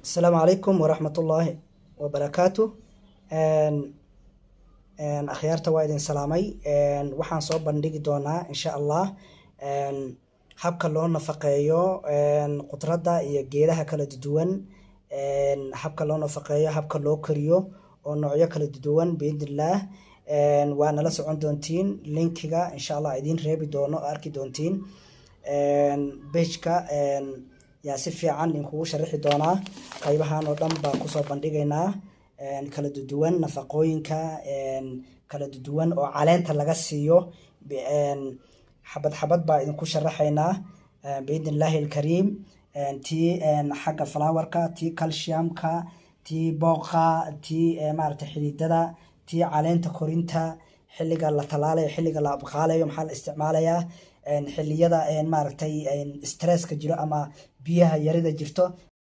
Asalaamu calaykum waraxmatullaahi wabarakaatu. Akhyaarta, waa idin salaamay. Waxaan soo bandhigi doonaa, insha Allah, habka loo nafaqeeyo khudradda iyo geedaha kala duwan, habka loo nafaqeeyo, habka loo koriyo oo noocyo kala duwan, biidnillaah. Waa nala socon doontiin. Linkiga, insha Allah, idiin reebi doono oo arki doontiin page-ka yaa si fiican idinkugu sharaxi doonaa. Qaybahan oo dhan baan kusoo bandhigaynaa, kala duwan, nafaqooyinka kala duwan oo caleenta laga siiyo. Xabad xabad baa idinku sharaxaynaa, biidni illaahi alkariim. Tii xagga flowerka, tii calciumka, tii booqa, tii maaragtay xididada, tii caleenta korinta, xilliga la talaalayo, xilliga la abqaalayo, maxaa la isticmaalayaa, xilliyada maaragtay stresska jiro ama biyaha yarida jirto.